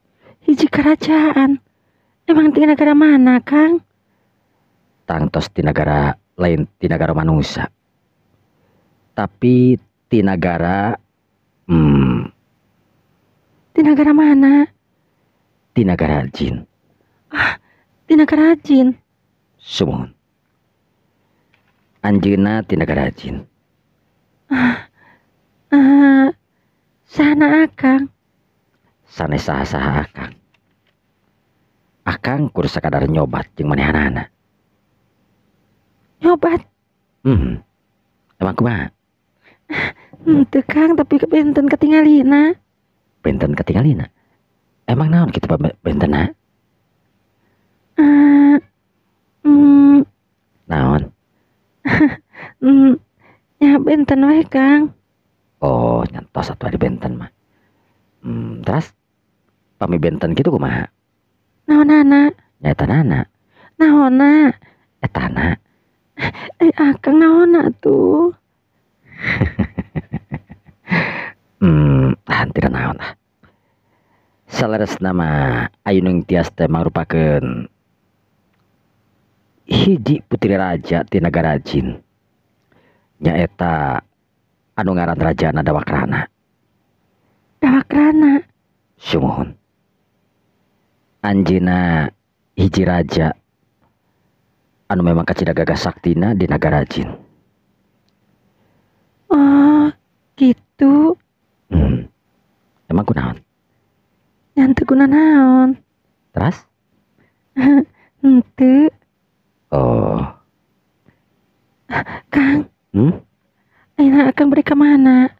Hiji kerajaan? Emang ti negara mana, Kang? Tangtos ti nagara lain, ti nagara manusia. Tapi ti nagara Ti nagara mana? Ti nagara jin. Ah, ti nagara jin. Sumuhun. Anjeunna ti nagara jin. Ah, sahana Akang? Sanes saha-saha Akang. Akang kur sakadar nyobat jeung manehanana. Nyobat? Emang kumaha? Henteu, Kang, tapi benten katingalina. Benten katingalina? Emang naon kitu bentenna? Naon? Ya benten we, Kang. Oh, nyantos atuh ari benten mah. Terus pami benten kitu kumaha? Naonana? Nyaetanana. Naonna? Etana. Akang naonna tuh? Tidak naon ah. Saleresna mah Ayuning Tias teh mangrupakeun hiji putri raja ti nagara jin. Nyaeta anu ngaran rajana Dawakrana. Dawakrana? Sumuhun. Anjeunna hiji raja anu memang kacida gagah saktina di nagara jin. Oh, gitu. Emang kunaon? Nya teu guna naon. Terus? Henteu. Oh. Kang. Ayeuna Akang bade ka mana?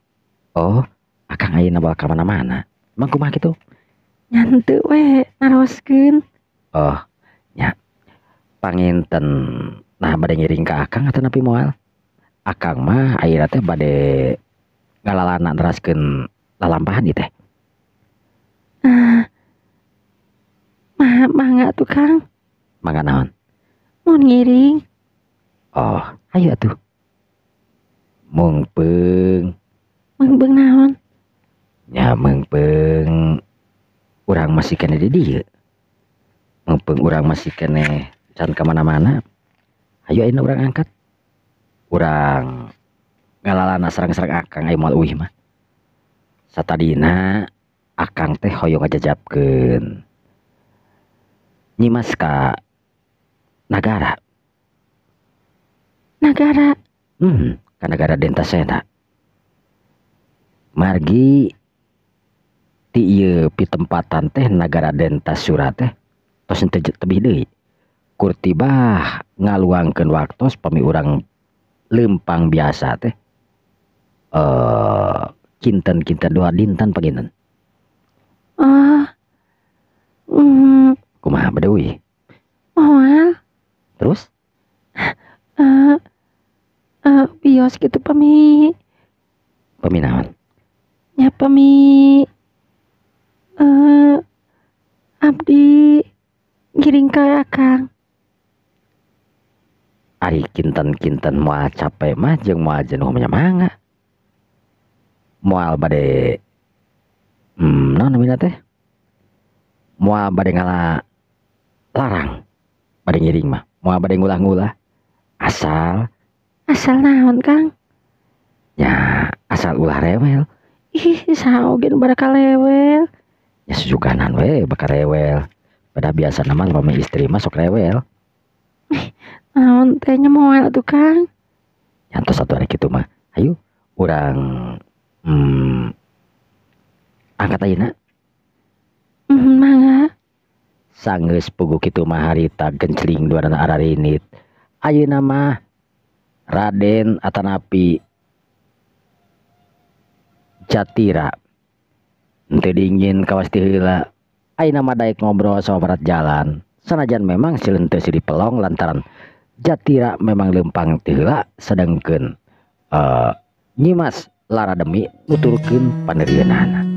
Oh, Akang ayeuna bakal ka mana-mana. Emang kumaha kitu? Nya henteu we, naroskeun. Oh, nya. Panginten nah bade ngiring ka Akang atanapi moal? Akang mah ayeuna teh bade ngalalana neraskeun lalampahan ieu teh. Mangga tuh, Kang. Mangga naon? Mun ngiring. Oh, ayo atuh. Mungpeung. Mungpeung naon? Nya mungpeung urang masih keneh di dieu. Mungpeung urang masih keneh can ka mana-mana. Ayo ayeuna urang angkat. Urang ngalalana sareng-sareng Akang aya moal uih mah. Satadina Akang teh hoyong ngajajabkeun Nyimas ka nagara. Nagara? Ka nagara Dentasena. Margi ti ieu pitempatan teh nagara Dentasura teh tos teu tebih deui. Kurtibah ngaluangkeun waktos pami urang leumpang biasa teh kinten-kinten dua dinten panginten. Oh. Kumaha bade uih? Moal. Terus? Bios kitu pami. Pami naon? Nya pami abdi ngiring ka Akang. Ari kinten-kinten moal capek mah jeung moal jenuh mah mangga. Moal bade naon namina teh? Moal bade ngala larang bade ngiring mah, moal bade ngulah-ngulah. Asal Asal naon, Kang? Ya, asal ulah rewel. Ih, saha oge nu bade kalewel. Ya susuganan we bakal rewel. Pada biasa nama suami istri mah sok rewel. Naon teh nya moal atuh Kang. Nyantos satu hari kitu mah. Ayo urang angkat ayeuna. Mangga. Sanggeus puguh kitu mah harita gencling duanana ararinit. Ayeuna mah Raden atanapi Jatira henteu dingin kawas ti heula. Ayeuna mah daek ngobrol sama barat jalan. Sanajan memang sileun teu silih pelong lantaran Jatira memang leumpang ti heula sedengkeun Nyimas Lara Demi nuturkeun panerieunana.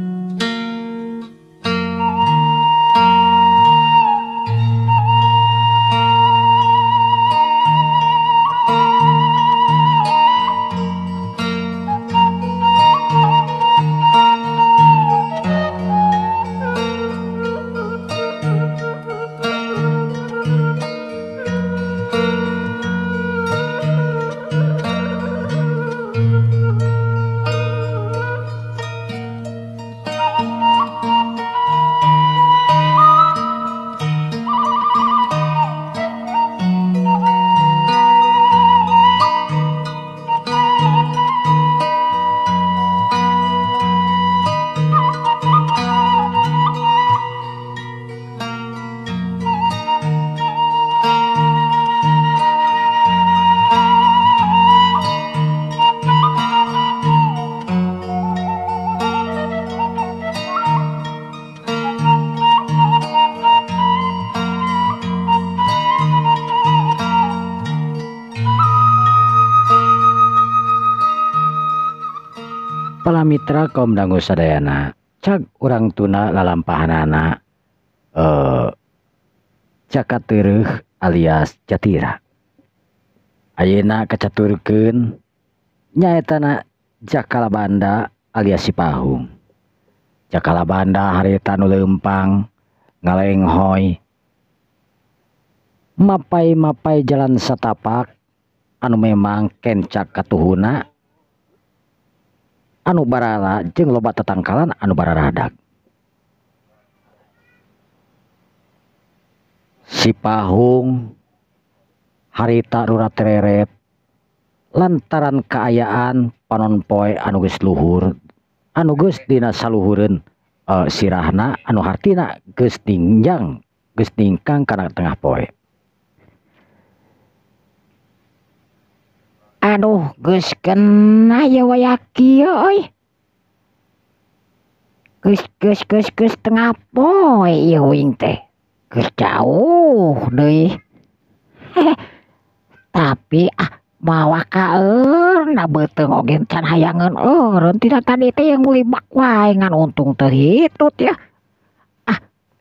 Mitra kaum dangu sadayana cag urang tuna lalampahanana Jaka Tereuh alias Jatira. Ayeuna kacaturkeun nyaetana Jakalabanda alias Si Pahung. Jakalabanda harita nu leumpang ngalenghoy mapai-mapai jalan satapak anu memang kencak katuhuna anu barala jeung loba tetangkalan anu bararadag. Si Pahung harita rurat reret lantaran kaayaan panon poe anu geus luhur anu geus dina saluhureun sirahna anu hartina geus ningjang geus ningkang kana tengah poe. Aduh geus kena ya waya kieu euy. Geus geus geus geus tengah poe ieu uing teh. Geus jauh deui. Tapi mawa kaeurna beuteung oge can hayangeun eureun tina tadi teh yang meuli bak wae ngan untung teu hitut ya.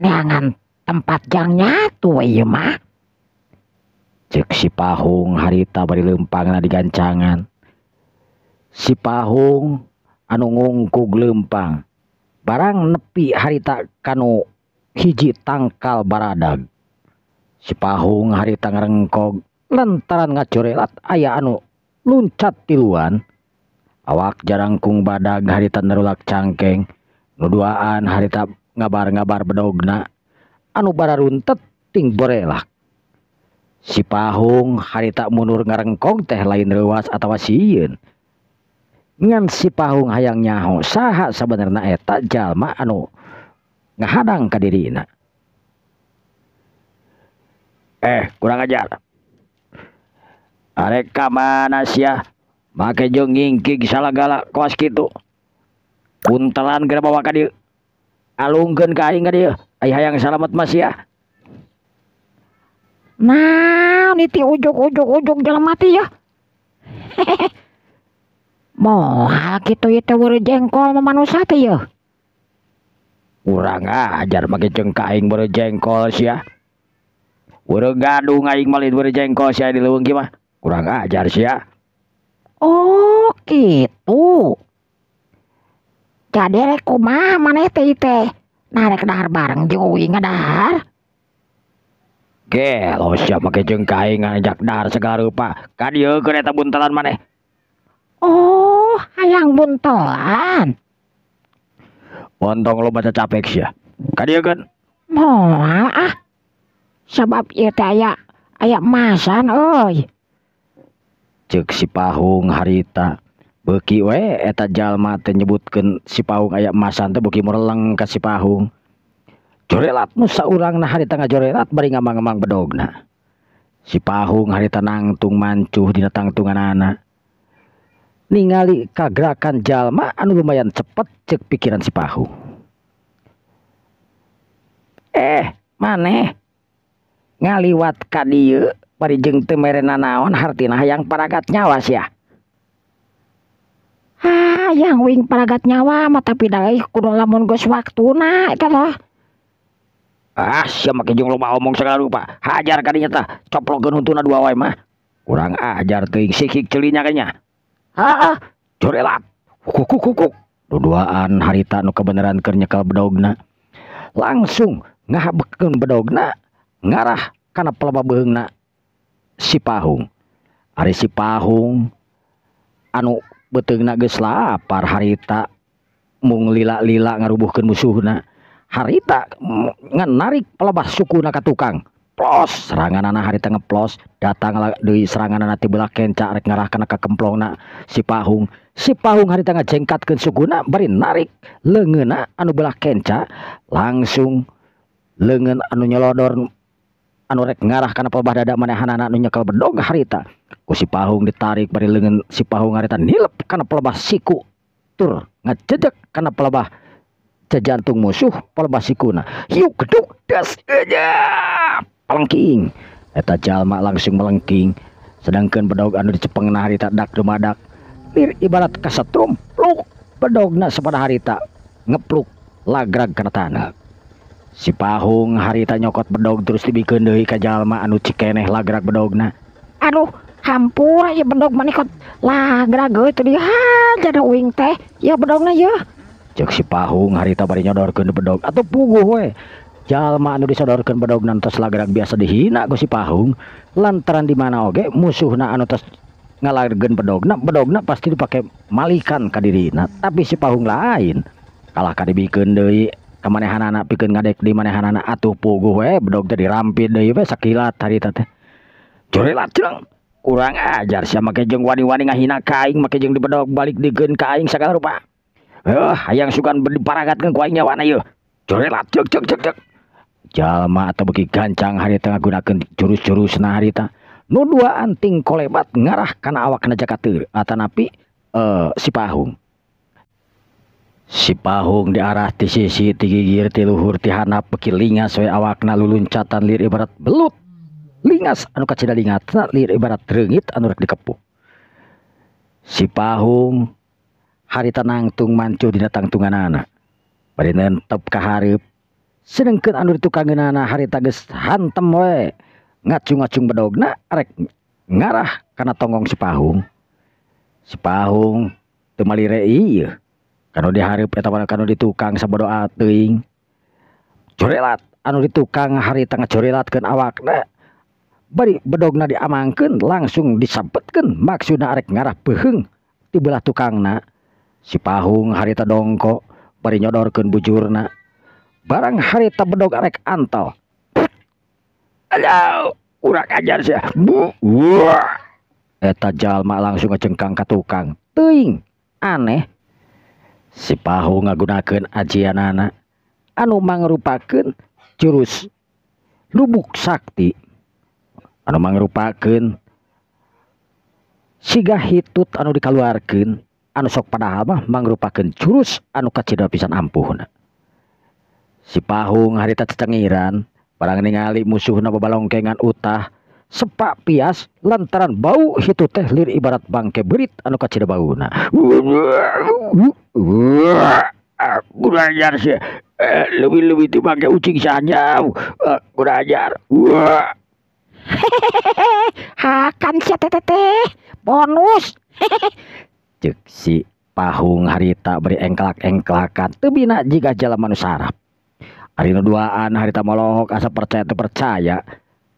Neangan tempat jang nyatu we ieu mah. Cek Si Pahung harita bari leumpangna digancangan. Si Pahung anu ngungkug leumpang barang nepi harita kanu hiji tangkal baradag. Si Pahung harita ngarengkog lantaran ngacorelat aya anu luncat tiluan. Awak jarangkung badag harita nerulak cangkeng nu duaan harita ngabar-ngabar bedogna anu bararuntet ting borelak. Si Pahung harita mundur ngarengkog teh lain reuas atawa sieun. Ngan Si Pahung hayang nyaho saha sabenerna eta jalma anu ngahadang ka dirina. Kurang ajar. Arek ka mana sia? Make jeung ngingkig salagala kawas kitu. Buntelan geura bawa ka dieu. Alungkeun ka aing ka dieu. Ai hayang salamet mah sia. Nah, niti ujug-ujug-ujug jelema teh ya. Moal kitu ieu teh weureu jengkol mah manusa teh yeuh. Urang ajar make jeung ka aing weureu jengkol sia. Weureu gadung aing mah lain weureu jengkol sia di leuweung kieu mah. Kurang ajar sia. Oh, kitu. Jadi rek kumaha maneh teh teh? Nah rek dahar bareng jeung uing ngadahar. Gelo sia make jeung ka aing ngajak dahar segala rupa. Ka dieu keur eta buntelan maneh. Oh, hayang buntelan. Ontong lo baca capek sia. Kadieukeun. Moal ah. Sabab ieu teh aya aya emasan euy. Ceuk si Pahung harita. Beuki we eta jalma teh nyebutkeun si Pahung aya emasan teh beuki mereleng ka si Pahung. Jorelat nu saurangna harita ngajorelat bari ngamang-ngamang bedogna. Si Pahung harita nangtung mancuh dina tangtunganana. Ningali kagerakan jalma anu lumayan cepet ceuk pikiran si Pahung. Maneh ngaliwat ka dieu bari jeung teu mere nanaon hartina hayang paragat nyawa sia. Hayang uing paragat nyawa mah tapi da euy kudu lamun geus waktuna eta mah. Ah, sia make jeung loba omong sagala rupa. Hajar ka dinya tah, coplokeun huntuna dua wae mah. Kurang ajar teuing sikik celinya kayaknya. Heeh, jorelat. Kuk kuk kuk. Duduaan harita nu kebenaran keur nyekel bedogna. Langsung ngahabekeun bedogna ngarah kana pelaba beuheungna si Pahung. Ari si Pahung anu beuteungna geus lapar harita mung lila-lila ngarubuhkeun musuhna. Harita ngan narik pelebah sukuna ka tukang. Plos seranganana harita ngeplos, datang deui seranganana ti belah kenca rek ngarah kana ka kemplongna si Pahung. Si Pahung harita ngajengkatkeun sukuna bari narik leungeunna anu belah kenca, langsung leungeun anu nyolodor anu rek ngarah kana pelebah dada manehanana anu nyekel bedog harita. Ku si Pahung ditarik bari leungeun si Pahung harita nilep kana pelebah siku tur ngajejek kana pelebah jantung musuh pelebah sikuna. Hiu geduk das aja pelengking. Eta jalma langsung melengking. Sedangkan bedog anu dicepengna harita dak dumadak. Lir ibarat kasetrum pluk bedogna sapada harita ngepluk lagrag kana tanah. Si Pahung harita nyokot bedog terus dibikeun deui ka jalma anu cikeneh lagrag bedogna. Aduh, hampura ieu bedog maneh kot lagrag euy teu dihajar uing teh. Ieu bedogna ieu. Ceuk si Pahung harita bari nyodorkeun bedog atuh puguh we. Jalma anu disodorkeun bedogna tos lagrag biasa dihina ku si Pahung lantaran di mana oge musuhna anu tos ngalagerkeun bedogna, bedogna pasti dipake malikan ka dirina. Tapi si Pahung lain kalah ka dibikeun deui ka manehanana pikeun ngadek di manehanana atuh puguh we bedog teh dirampit deui we sakilat harita teh. Jorelat jeung kurang ajar sia make jeung wani-wani ngahina ka aing make jeung dibedog balik dikeun ka aing sagala rupa. Hayang sugan diparagatkeun ku aing nyawana ieu. Jorelat cek cek cek cek. Jalma atau beuki gancang harita ngagunakeun jurus-jurusna harita. Nu duaan ting kolebat ngarah kana awakna Jaka Teur atanapi si Pahung. Si Pahung diarah ti sisi ti gigir ti luhur ti handap beuki lingas we awakna luluncatan lir ibarat belut. Lingas anu kacida lingatna lir ibarat reungit anu rek dikepuk. Si Pahung harita nangtung mancuh dina tangtunganana. Bari nentep ka hareup. Sedengkeun anu ditukangeunana harita geus hantem we. Ngacung-ngacung bedogna rek ngarah kana tonggong si Pahung. Si Pahung teu malire ieu. Kanu dihareup eta mah kanu ditukang sabodo teuing. Jorelat anu ditukang harita ngajorelatkeun awakna. Bari bedogna diamangkeun langsung disabetkeun maksudna arek ngarah beuheung ti belah tukangna. Si Pahung harita dongko bari nyodorkeun bujurna. Barang harita bedog arek antal. Aduh, urang ajar sia. Bu. Eta jalma langsung ngecengkang ka tukang. Teuing, aneh. Si Pahung ngagunakeun ajianana anu mangrupakeun jurus lubuk sakti. Anu mangrupakeun siga hitut anu dikaluarkeun anu sok padahal mah mangrupakeun jurus anu kacida pisan ampuhna. Si Pahung harita cecengiran barang ningali musuhna babalongkengan utah sepak pias lantaran bau hitut teh lir ibarat bangke beurit anu kacida bauna. Kurang ajar sia. Leuwih-leuwih ti bangke ucing sanyau. Kurang ajar. Hakan sia teh teh bonus. Ceuk si Pahung harita beri engklak-engklakan teu bina jiga jalma nu sarap. Ari nu duaan harita molohok asa percaya teu percaya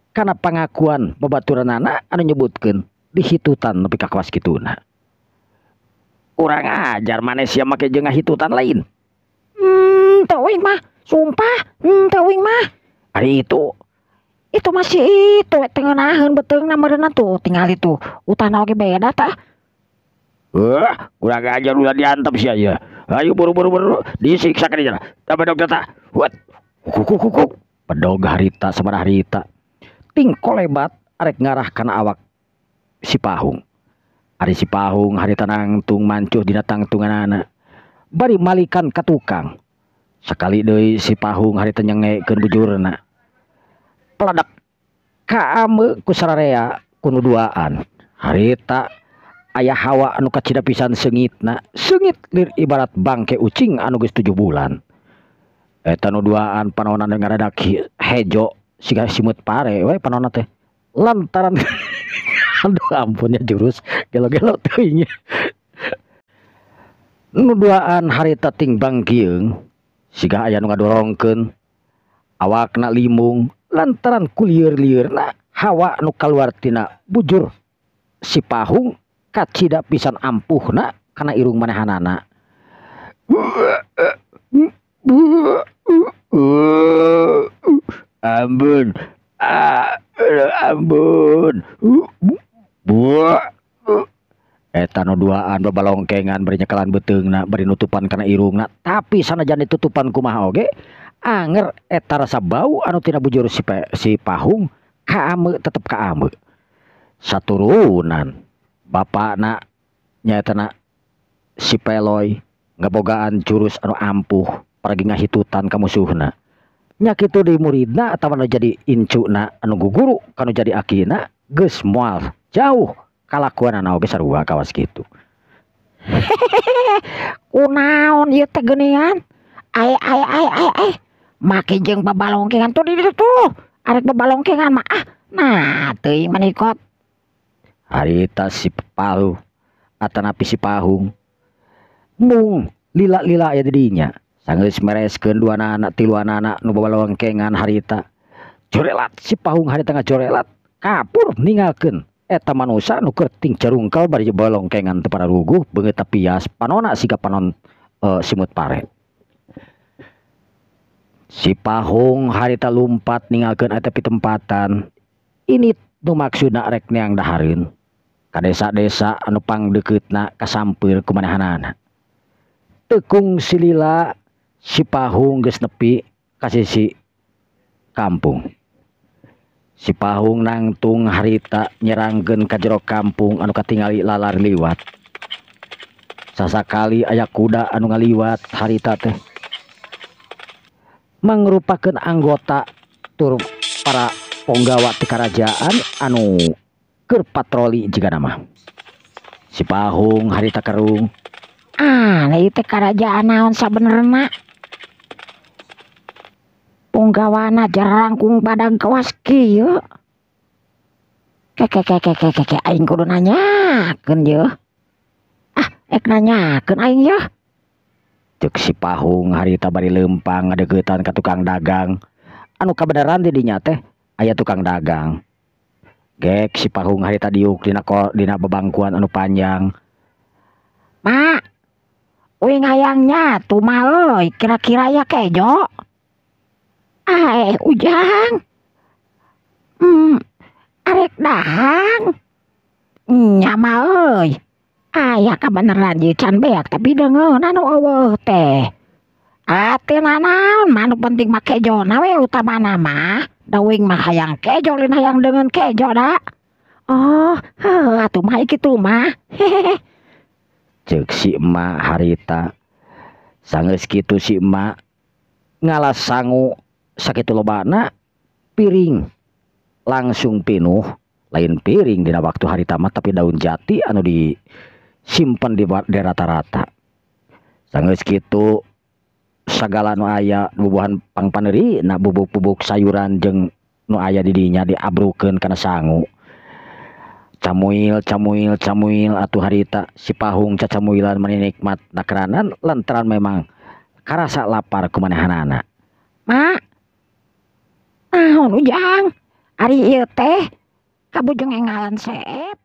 kana pangakuan babaturanana anu nyebutkeun dihitutan nepi ka kawas kituna. Kurang ajar maneh sia make jeung ngahitutan lain. Teu uing mah Sumpah, henteu uing mah. Ari itu Itu masih itu teu ngeunaheun beuteungna meureunna tuh tingali tuh. Utahna oge beda tah. Wah, kurang ajar udah diantep sih aja. Ayo buru-buru buru disiksa ka dinya. Tah bedog tah. Wat. Kuk kuk kuk. Bedog harita sabaraha harita. Ting kolebat arek ngarah kana awak si Pahung. Ari si Pahung harita nangtung mancuh dina tangtunganana. Bari malikan ka tukang. Sakali deui si Pahung harita nyengekeun bujurna. Peladak kaame ku sararea ku nu duaan. Harita aya hawa anu kacida pisan seungitna, seungit lir ibarat bangke ucing anu geus 7 bulan. Eta nu duaan panonna ngaradak hejo siga simut pare we panonna teh. Lantaran aduh ampun ya jurus gelo-gelo teuing. Nu duaan harita ting bangkieung siga aya nu ngadorongkeun awakna limung lantaran ku lieur-lieurna hawa nu kaluar tina bujur si Pahung kacida pisan ampuhna kana irung manehanana. Ampun, ampun. Eta nu duaan babalongkengan bari nyekelan beuteungna bari nutupan kana irungna, tapi sanajan ditutupan kumaha oge anger eta rasa bau anu tina bujur si Pahung kaame tetep kaame. Saturunan bapakna nyaetana si Peloy ngabogaan jurus anu ampuh paragi ngahitutan ka musuhna. Nya kitu deui muridna atawa nu jadi incuna anu guguru kanu jadi akina geus moal jauh kalakuanana oge sarua kawas kitu. Kunaon ieu teh geuningan? Ai ai ai ai ai. Make jeung babalongkengan tuh di ditu tuh. Arek babalongkengan mah ah. Nah, teuing manikot. Harita si Palu atanapi si Pahung mung lila-lila aya di dinya. Sanggeus mereskeun duanana tiluanana nu babalongkengan harita. Jorelat si Pahung harita ngajorelat kapur ninggalkeun eta manusa nu keur ting carungkel bari babalongkengan teu pararuguh beungeut pias panona siga panon simut pare. Si Pahung harita lumpat ninggalkeun eta pitempatan. Ini nu maksudna rek neang dahareun ka desa-desa anu pangdekeutna kasampeur ku manehanana. Tekung silila si Pahung geus nepi ka sisi kampung. Si Pahung nangtung harita nyerangkeun ka jero kampung anu katingali lalar liwat. Sasakali aya kuda anu ngaliwat harita teh mangrupakeun anggota tur para ponggawa ti karajaan anu keur patroli jigana mah. Si Pahung harita kerung. Ah, ieu teh karajaan naon sabenerna? Ponggawana jarangkung badag kawas kieu. Ke ke ke ke ke ke aing kudu nanyakeun yeuh. Ah, ek nanyakeun aing yeuh. Ceuk si Pahung harita bari leumpang ngadeuketan ka tukang dagang. Anu kabeneran di dinya teh aya tukang dagang. Gek si Pahung harita diuk dina bebangkuan anu panjang. Mak, uing hayangnya tuh mah euy, kira-kira ya kejo. Ah, ujang. Arek dahang. Nya mah euy. Aya kabeneran ieu can beak tapi deungeun anu eueuh teh. Ate nanaon mah nu penting mah kejona we utamana mah. Da uing mah hayang kejo lain hayang deungeun kejo da. Oh, heuh atuh mah kitu mah. Hehehe. Ceuk si emak harita. Sanggeus kitu si emak ngalas sangu sakitu lobana piring langsung pinuh, lain piring dina waktu harita mah tapi daun jati anu disimpen di rata-rata. Sanggeus kitu sagala nu aya bubuhan pangpaneuri na bubuk-bubuk sayuran jeung nu aya di dinya diabrukeun kana sangu. Camuil camuil camuil atuh harita si Pahung cacamuilan meni nikmat nakranan lantaran memang karasa lapar ku manehanana. Mak, naon ujang? Ari ieu teh kabujeng engalan seep.